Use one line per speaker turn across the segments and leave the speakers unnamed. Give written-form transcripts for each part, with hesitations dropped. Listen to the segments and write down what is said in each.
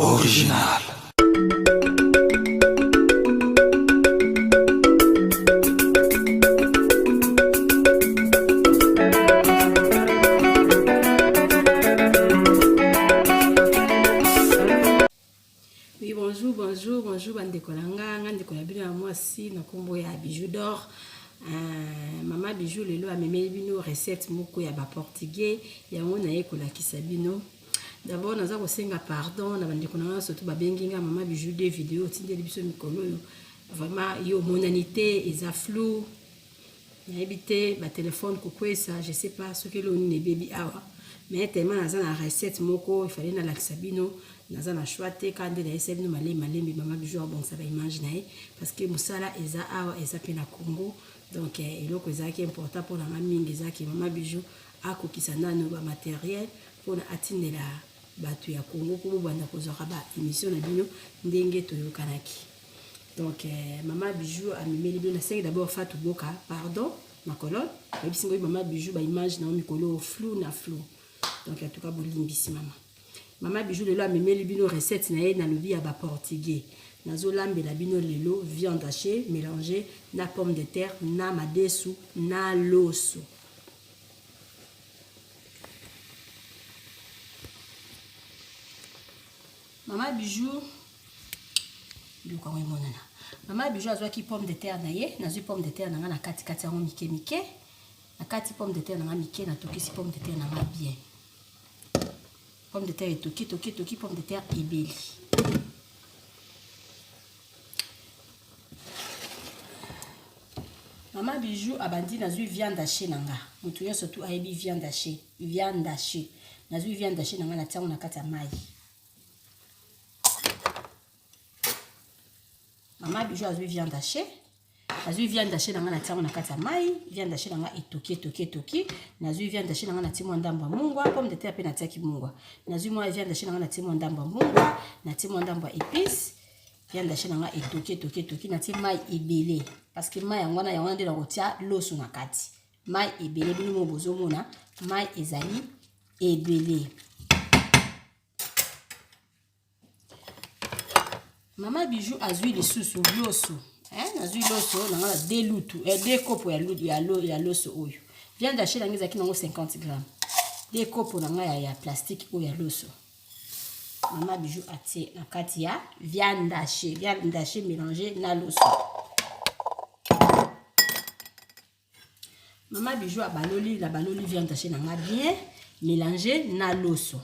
Original.
Oui, bonjour, bonjour, bonjour, bandeko na nga, nga ndeko na bino ya mwasi na kombo ya Bijou d'or. Mama Bijou lelo amemeli bino recette moko ya ba portugais, yango naye kolakisa bino. D'abord naza kosenga pardon na bandeko na nga surtout babengi nga Mama Bijou de vidéo otindeli biso mikolo oyo. Vraiment yo omonani te, eza flou. Nayebi te ba téléphone kokwesa, je sais pas soki eloko nini ebebi awa. Mais tellement naza na recette moko, il fallait nalakisa bino, naza na choix te, kaka nde nayebisa bino malembe malembe Mama Bijou abongisa ba image na ye parce que mosala eza awa, eza pe na Congo. Donc eloko ezalaki important mpona nga mingi ezalaki Mama Bijou akokisa nano ba matériel mpona atindela bato ya Congo mpo bobanda kozwaka ba émission na bino ndenge toyokanaki. Donc Mama Bijou amemeli bino, nasengi d'abord Fatou Boka pardon na colonne, nayebisi ngai Mama Bijou ba image na yo mikolo flou na flou. Donc en tout cas bolimbisi mama. Mama Bijou lelo amemeli bino recette na ye nalobi ya ba portugais. Nazolambela bino lelo viande hachée mélangée na pomme de terre na madesu na loso. Mama Bijou biloko yango emonana. Mama Bijou azwaki pomme de terre na ye, nazwi pomme de terre na nga na kati kati yango mike mike. Na kati pomme de terre na nga mike, natokisi pomme de terre na nga bien. Pomme de terre etoki toki toki, pomme de terre ebeli. Mama Bijou abandi nazwi viande hachée na nga. Moto nyonso tu ayebi viande hachée, viande hachée. Nazwi viande hachée na nga natia yango na kati ya mai. Mama Bijou azwi viande hachée. Nazwi viande hachée na nga natia yango na kati ya mai. Viande hachée na nga etoki etoki etoki. Nazwi viande hachée na nga natie mwa ndambo ya mungwa, pomme de terre pe natiaki mungwa. Nazwi mwa viande hachée na nga natie mwa ndambo ya mungwa, natie mwa ndambo ya épice. Viande hachée na nga etoki etoki etoki, natie mai ebele parce que mai yango wana yango wana nde nakotia loso na kati. Mai ebele bino moko bozomona mai ezali ebele. Mama Bijou azwi lisusu loso, hein, nazwi loso na nga na deux lutu, deux kopo ya lutu, ya lo, ya loso oyo. Viande hachée na nga ezalaki nango 50 grammes. Deux kopo na nga ya plastique oyo ya loso. Mama Bijou atie na kati ya viande hachée, viande hachée mélangée na loso. Mama Bijou abaloli, la baloli viande hachée na nga bien mélangée na loso.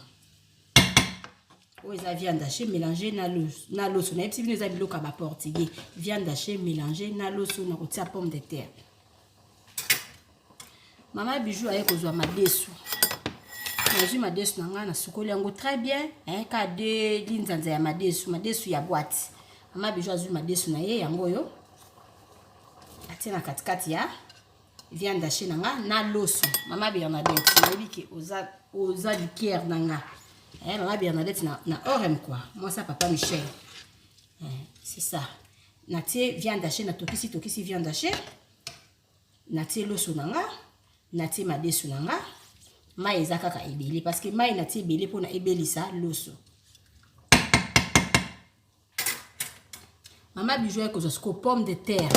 Oyo eza viande hachée mélangée na loso, na loso. Nayebisi bino eza biloko ya ba portugais. Viande hachée mélangée na loso na kotia pomme de terre. Mama Bijou aye kozwa madesu. Nazwi madesu na nga nasukoli yango très bien, hein, ka de linzanza ya madesu, madesu ya boîte. Mama Bijou azwi madesu na ye yango oyo. Atie na katikati ya viande hachée na nga na loso. Mama Bernadette, nayebi ke oza liqueur na nga. Mama Bernadette na orem quoi. Moi ça papa Michel. C'est ça. Natie viande hachée na tokisi tokisi viande hachée. Natie loso na nga, natie madesu na nga. Mai eza kaka ebele parce que mai natie ebele pona ebelisa loso. Mama Bijou aye kozwa sikoyo pomme de terre.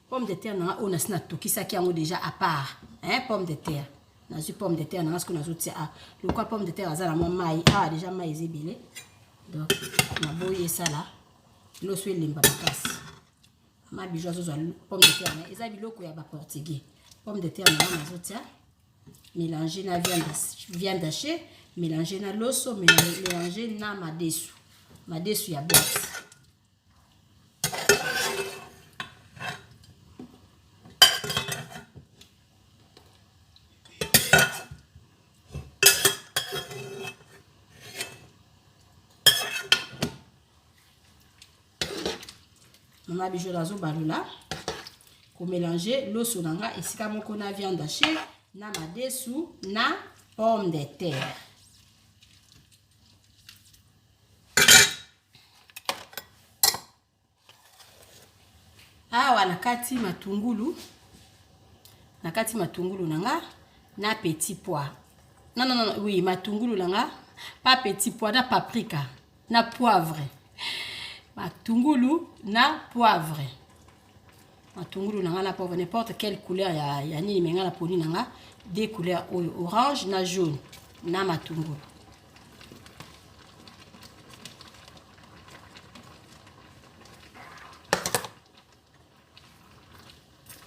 Pomme de terre na nga oyo nasi natokisaki yango déjà à part, hein, pomme de terre. Nazwi pomme de terre na nga sikoyo nazotia a. Lokwa pomme de terre aza na mwa mai, awa déjà mai eza ebele. Donc naboyi esala loso elemba makasi. Mama Bijou azozwa pomme de terre na ye, eza biloko ya ba portugais. Pomme de terre na nga nazotia mélanger na viande hachée, mélanger na loso, mélanger na madesu. Madesu ya boîte. Mama Bijou nazobalola komélanger loso na nga esika moko na viande hachée na madesu na pomme de terre. Awa na kati matungulu, na kati matungulu na nga na petit pois. Non, non, non, oui, matungulu na nga, pas petit pois, na paprika. na poivre. Matungulu na poivre. Matungulu na nga na poivre, n'importe quelle couleur ya, ya nini, me nga na poni na nga deux couleurs oyo, orange na jaune na matungulu.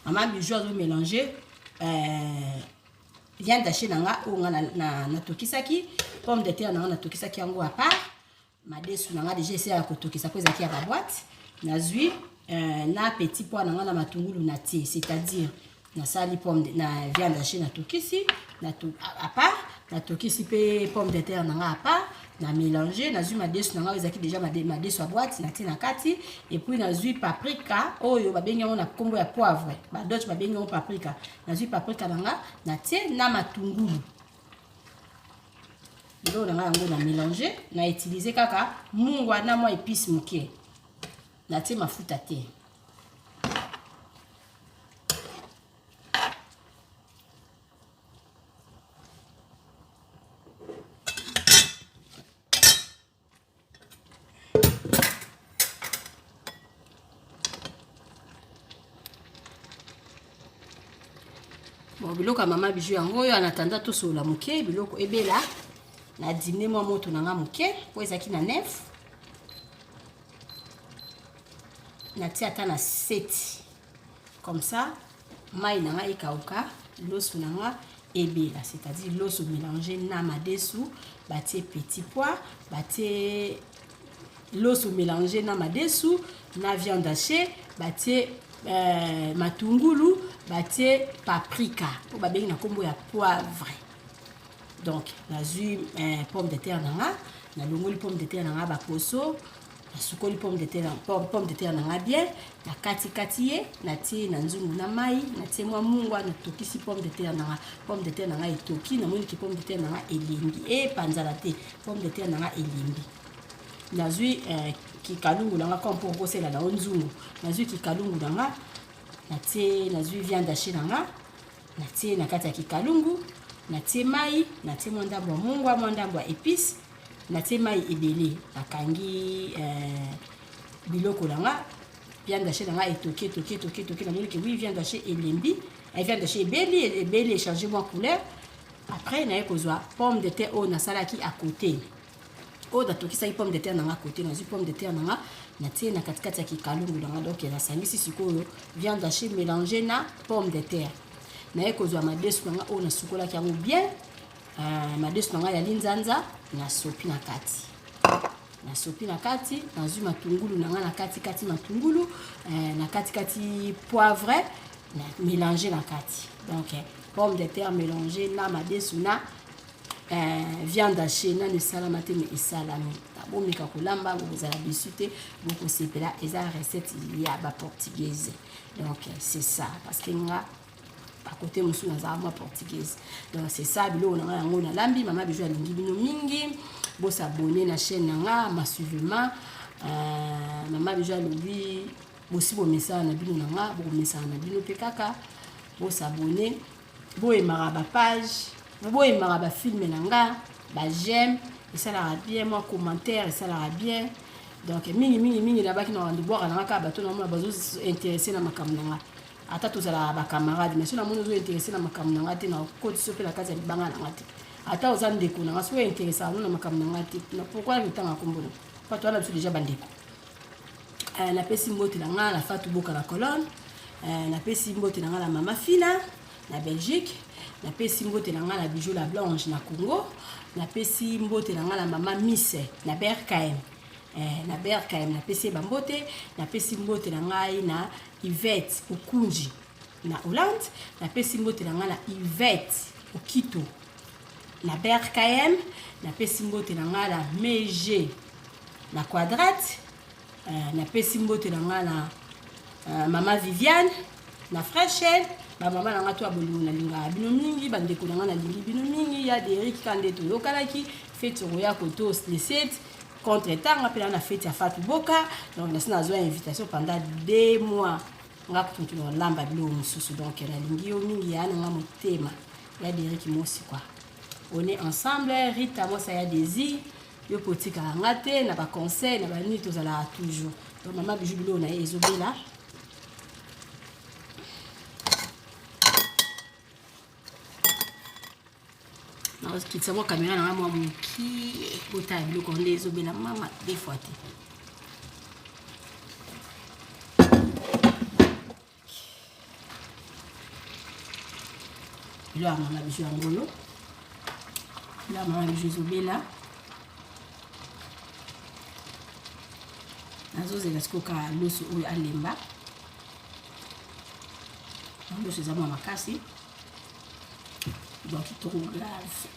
Mama Bijou azo mélanger viande hachée na nga oyo nga natokisaki, pomme de terre na nga natokisaki yango à part, madesu na nga déjà esi ya kotokisa po ezalaki ya baboite. Nazwi na petit pois na nga na matungulu na tie, c'est-à-dire nasali pomme de, na viande hachée natokisi na à part, natokisi mpe pomme de terre na nga à part, na mélange. Nazwi madesu na nga oyo ezalaki déjà madesu ya boîte, natie na kati. Et puis nazwi paprika oyo babengi yango na nkombo ya poivre, baDeutsch babengi yango paprika. Nazwi paprika na nga, natie na matungulu. Biloko na nga yango na mélange, na utiliser kaka mungwa na mwa épice moke, natie mafuta te. Bon, biloko ya mama Bijou yango oyo. Anatanda tosolola moke, biloko ebela, na diminuer mwa moto na nga moke mpo ezalaki na 9, natia ata na 7, comme ça mai na nga ekauka, loso na nga ebela, c'est-à-dire loso mélange na madesu, batie petit pois, batie loso mélange na madesu na viande hachée, batie matungulu, batie paprika oyo babengi na nkombo ya poivre. Donc nazwi pomme de terre na nga, nalongoli pomme de terre na nga baposo, nasukoli pomme de terre na nga bien, na kati-kati ye, natie na nzungu na mai, natie mwa mungwa, natokisi pomme de terre na nga. Pomme de terre na nga etoki, namoniki pomme de terre na nga elembi, epanzala te. Pomme de terre na nga elembi, nazwi kikalungu na nga comme mpo okosela na yo nzungu. Nazwi kikalungu na nga, natie, nazwi viande hachée na nga, natie na kati ya kikalungu, natie mai, natie mwa ndambo ya mungwa, mwa ndambo ya épice, natie mai ebele, nakangi biloko na nga. Viande hachée na nga etoki, etoki, etoki, etoki, namoni ke oui, viande hachée elembi, viande hachée ebeli, ebeli, echanger mwa couleur. Après naye kozwa pomme de terre oyo nasalaki à côté, oyo natokisaki pomme de terre na nga côté. Nazwi pomme de terre na nga, natie na katikati ya kikalungu na nga. Donc nasangisi sikoyo viande hachée mélange na pomme de terre. Naye kozwa madesu na nga oyo nasukolaki yango bien, madesu na nga ya linzanza, nasopi na kati, nasopi na kati. Nazwi matungulu na nga na kati kati matungulu, na kati kati poivre, na mélange na kati. Donc pomme de terre mélange na madesu na viande hachée. Nano esalama te, me esalami. Bomeka kolamba, bokozala déçus te, bokosepela. Eza recette ya baportugaise, donc c'est ça, parce que nga bakote mosusu nazala mwa portugaise. Donc c'est ça, biloko na nga yango nalambi. Mama Bijou alingi bino mingi. Bos'abonner na chaîne na nga massivement. Mama Bijou alobi bosi bomesana na bino na nga, bokomesana na bino mpe kaka. Bos'abonner, boyemaka bapage, boyemaka bafilm na nga, baj'aime esalaka bien, mwa commentaire esalaka bien. Donc mingi mingi mingi nabaki na bando bwaka na nga kaka bato namona bazointéresser na makambo na nga. Ata tozalaka bacamarade, mais so namoni ozointéresser na makambo na nga te, nakotisi mpe na kati ya libanga na nga te. Ata oza ndeko na nga, so ointéresser ano na makambo na nga te, pourquoi notanga kombo na bato wana? Biso déjà bandeko. Napesi mbote na nga na Fatu Boka na Colonne, napesi mbote na nga na Mama Fina na Belgique, napesi mbote na nga na Bijou la Blanche na Congo, napesi mbote na nga na Mama Mise na Berkm, na Berkm napesi ye bambote. Napesi mbote na ngai na Yvette Okunji na Hollande, napesi mbote na ngai na Yvette Okito na Berkm, napesi mbote na ngai na Mege na Quadrate, napesi mbote na ngai na Mama Viviane na Freshel. Bamama na nga to ya bolingo, nalingaka bino mingi. Bandeko na nga, nalingi bino mingi. Ya Derik ka nde toyokanaki fête okoya koto le 7 contre tanga mpe na fête ya Fatu Boka. Donc nasi nazwa invitation pendant 2 mois, nga kutu nolamba biloko mosusu. Donc nalingi yo mingi, ya na nga motema, ya Derik mosi quoi, on est ensemble. Rita Mosa ya Désir. Yo mpe otikaka nga te na baconseil na banini, tozalaka toujours. Donc mama Bijou, biloko na ye ezobela. Nakokitisa mwa kamera na nga mwa mokie, botala biloko nde ezobela mama deux fois te. Biloko ya mama Bijou yango oyo, biloko ya mama Bijou ezobela. Nazozela sikoyo kaka loso oyo alemba. Loso eza mwa makasi, donc kitoko grave.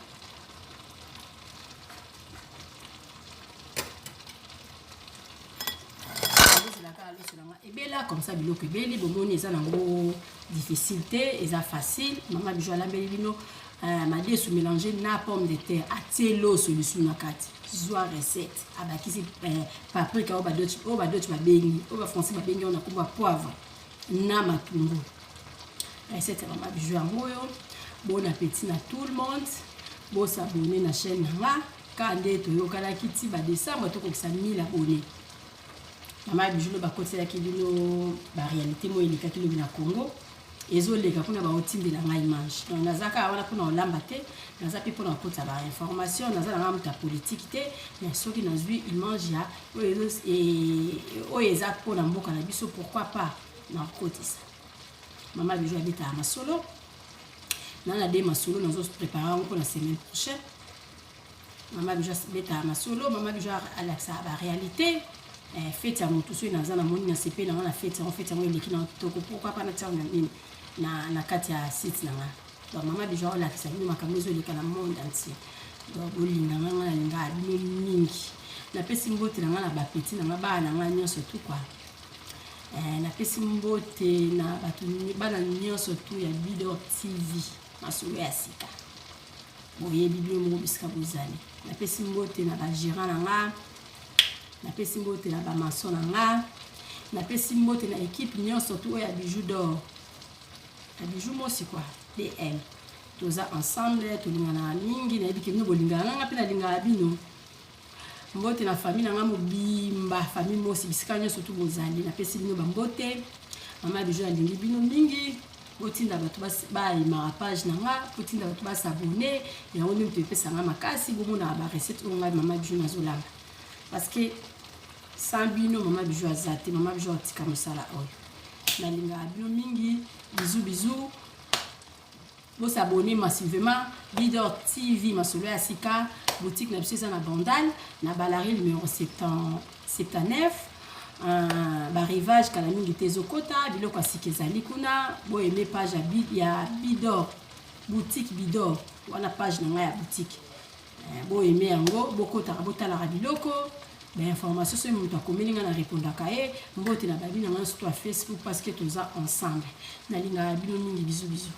Nazozelaka loso nanga ebela comme ça. Biloko ebeli, bomoni, eza nango difficile te, eza facile. Mama Bijou alambeli bino madesu mélange na pomme de terre, atie loso lisusu na kati. Zwa recette, abakisi paprika oyo badutch babengi, oyo bafrançais babengi oyo na kombo ya poivre, na matungulu. Recette ya mama Bijou yango oyo. Bon appétit na tout le monde. Bos'abonner na chaîne na nga kaka nde toyokanaki ti badécembre tokokisa 1000 abonnés. Mama Bijou lo bakotiselaki bino baréalité moyo elekaki lobi na Congo, ezoleka mpona baotindela ngai image. Donc naza kaka wana mpona kolamba te, naza mpe mpona kokotisa bainformation. Naza na ngai moto ya politike te, mais soki nazwi image ya oyo eza mpona mboka na biso, pourquoi pas nakokotisa. Mama Bijou abetaka masolo na de masolo, nazoprépare yango mpona semaine prochaine. Mama Bijou abetaka masolo, mama Bijou alakisaka baréalité. Fête ya motu, soki naza namoni na sepe nanga na fête yango, fête yango eleki na kitoko, pourquoi pas natia na nini na kati ya site na nga. Donc mama Bijou aolakisa bino makambo ezoleka na monde entier. Donc bolinga nga, nga nalingaka bino mingi. Napesi mbote na nga na bapetits na nga, bana na nga nyonso tu quoi. Napesi mbote na bato, bana nyonso tu ya Bidor TV, masolo ya sika, boyebi bino moko bisika bozali. Napesi mbote na bagérant na nga, napesi mbote na bamaçon na nga, napesi mbote na équipe nyonso tu oyo ya Bijou d'or, ya Bijou Mosi quoi, BM. Toza ensemble, tolinganaka mingi. Nayebi ke bino bolingaka nga, nga mpe nalingaka bino. Mbote na famille na nga mobimba, famille Mosi, bisika nyonso tu bozali, napesi bino bambote. Mama Bijou alingi bino mingi. Botinda bato bayimaka page na nga, botinda bato bas'abonner. Yango nde moto epesanga makasi. Bomonaka barecette oyo ngai mama Bijou nazolamba, parce que sans bino mama Bijou aza te. Mama Bijou atika mosala oyo. Nalingaka bino mingi. Bisous, bisous. Bos'abonner massivement. Bidor TV, masolo ya sika. Boutique na biso eza na Bandal, na Balari numéro 79. Barivage kala mingi te ezokota, biloko ya sika ezali kuna. Boaimer page ya Bidor boutique, Bidor wana page na ngai ya boutique. Boaimer yango, bokotaka, botalaka biloko, bainformation. Soki moto akomeli ngai, na répondaka ye. Mbote na babi na ngai surtout ya Facebook, parce que toza ensemble. Nalingaka bino mingi. Bisous, bisous.